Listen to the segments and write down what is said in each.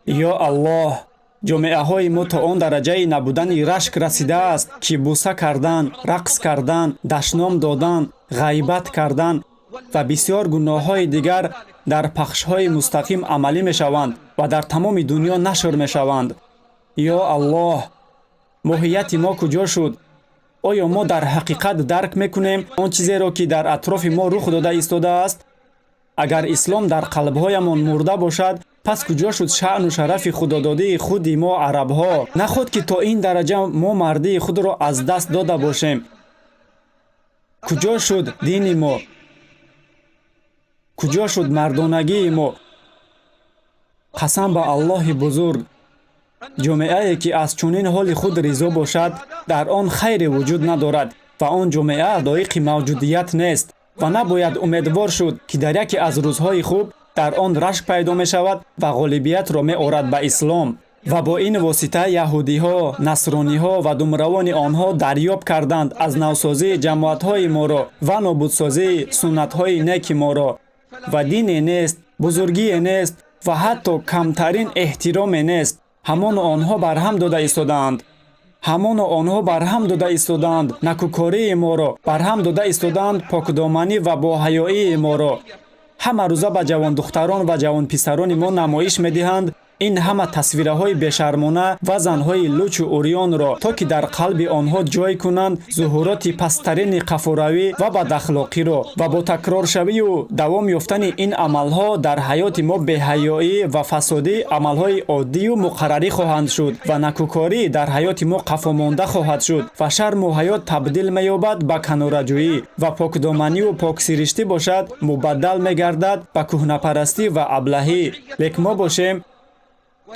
Ё Аллоҳ, ҷомеаҳои мо то он дараҷаи набудани рашк расидааст, ки буса кардан, рақс кардан, дашном додан, ғайбат кардан ва бисёр гуноҳҳои дигар дар пахшҳои мустақим амалӣ мешаванд ва дар тамоми дунё нашр мешаванд. Ё Аллоҳ, моҳияти мо куҷо шуд? Оё мо дар ҳақиқат дарк мекунем он чизеро, ки дар атрофи мо рух дода истодааст? Агар ислом дар қалбҳоямон мурда бошад, пас куҷо шуд шаъну шарафи худододии худи мо, арабҳо? Наход ки то ин дараҷа мо мардии худро аз даст дода бошем? Куҷо шуд дини мо? Куҷо шуд мардонагии мо? Қасам ба Аллоҳи бузург, ҷомеае, ки аз чунин ҳоли худ ризо бошад, дар он хайре вуҷуд надорад ва он ҷомеа лоиқи мавҷудият нест ва набояд умедвор шуд, ки дар яке аз рӯзҳои хуб дар он рашк пайдо мешавад ва ғолибиятро меорад ба ислом. Ва бо ин восита яҳудиҳо, насрониҳо ва думравони онҳо дарёб карданд аз навсозии ҷамоатҳои моро ва нобудсозии суннатҳои неки моро. Ва дине нест, бузургие нест ва ҳатто камтарин эҳтироме нест. Ҳамоно онҳо барҳам дода истодаанд, ҳамоно онҳо барҳам дода истодаанд накӯкории моро, барҳам дода истодаанд покдоманӣ ва боҳаёии моро. Ҳама рӯза ба ҷавондухтарон ва ҷавонписарони мо намоиш медиҳанд ин ҳама тасвираҳои бешармона ва занҳои лучу урёнро, то ки дар қалби онҳо ҷой кунанд зуҳуроти пасттарини қафоравӣ ва бадахлоқиро. Ва бо такроршавию давом ёфтани ин амалҳо дар ҳаёти мо беҳаёӣ ва фасодӣ амалҳои оддию муқаррарӣ хоҳанд шуд ва накӯкорӣ дар ҳаёти мо қафомонда хоҳад шуд ва шарму ҳаё табдил меёбад ба канораҷӯӣ ва покдоманию поксириштӣ бошад, мубаддал мегардад ба кӯҳнапарастӣ ва аблаҳӣ. Лек мо бошем,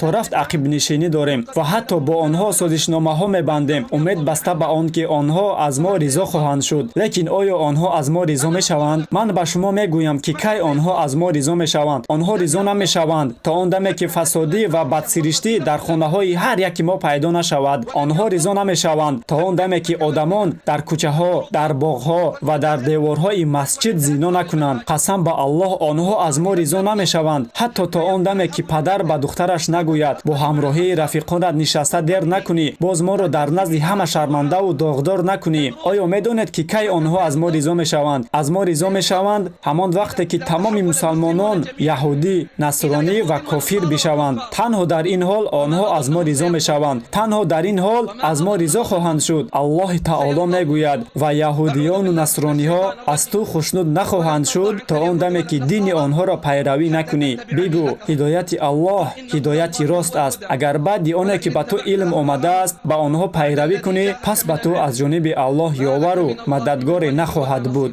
то рафт ақибнишинӣ дорем ва ҳатто бо онҳо созишномаҳо мебандем, умед баста ба он ки онҳо аз мо ризо хоҳанд шуд. Лекин оё онҳо аз мо ризо мешаванд? Ман ба шумо мегӯям, ки кай онҳо аз мо ризо мешаванд. Онҳо ризо намешаванд то он даме, ки фасодӣ ва бадсириштӣ дар хонаҳои ҳар яки мо пайдо нашавад. Онҳо ризо намешаванд то он даме, ки одамон дар кӯчаҳо, дар боғҳо ва дар деворҳои масҷид зино накунанд. Қасам ба Аллоҳ, онҳо аз мо ризо намешаванд ҳатто то он даме, ки падар ба духтараш нагӯяд: «Бо ҳамроҳии рафиқонат нишаста дер накунӣ, боз моро дар назди ҳама шармандаву доғдор накунӣ». Оё медонед, ки кай онҳо аз мо ризо мешаванд? Аз мо ризо мешаванд ҳамон вақте, ки тамоми мусалмонон яҳудӣ, насронӣ ва кофир бишаванд. Танҳо дар ин ҳол онҳо аз мо ризо мешаванд, танҳо дар ин ҳол аз мо ризо хоҳанд шуд. Аллоҳи таоло мегӯяд: «Ва яҳудиёну насрониҳо аз ту хушнуд нахоҳанд шуд то он даме, ки дини онҳоро пайравӣ накунӣ. Бигӯ: ҳидояти Аллоҳ ҳидояти рост аст. Агар баъди оне ки ба ту илм омадааст, ба онҳо пайравӣ кунӣ, пас ба ту аз ҷониби Аллоҳ ёвару мададгоре нахоҳад буд».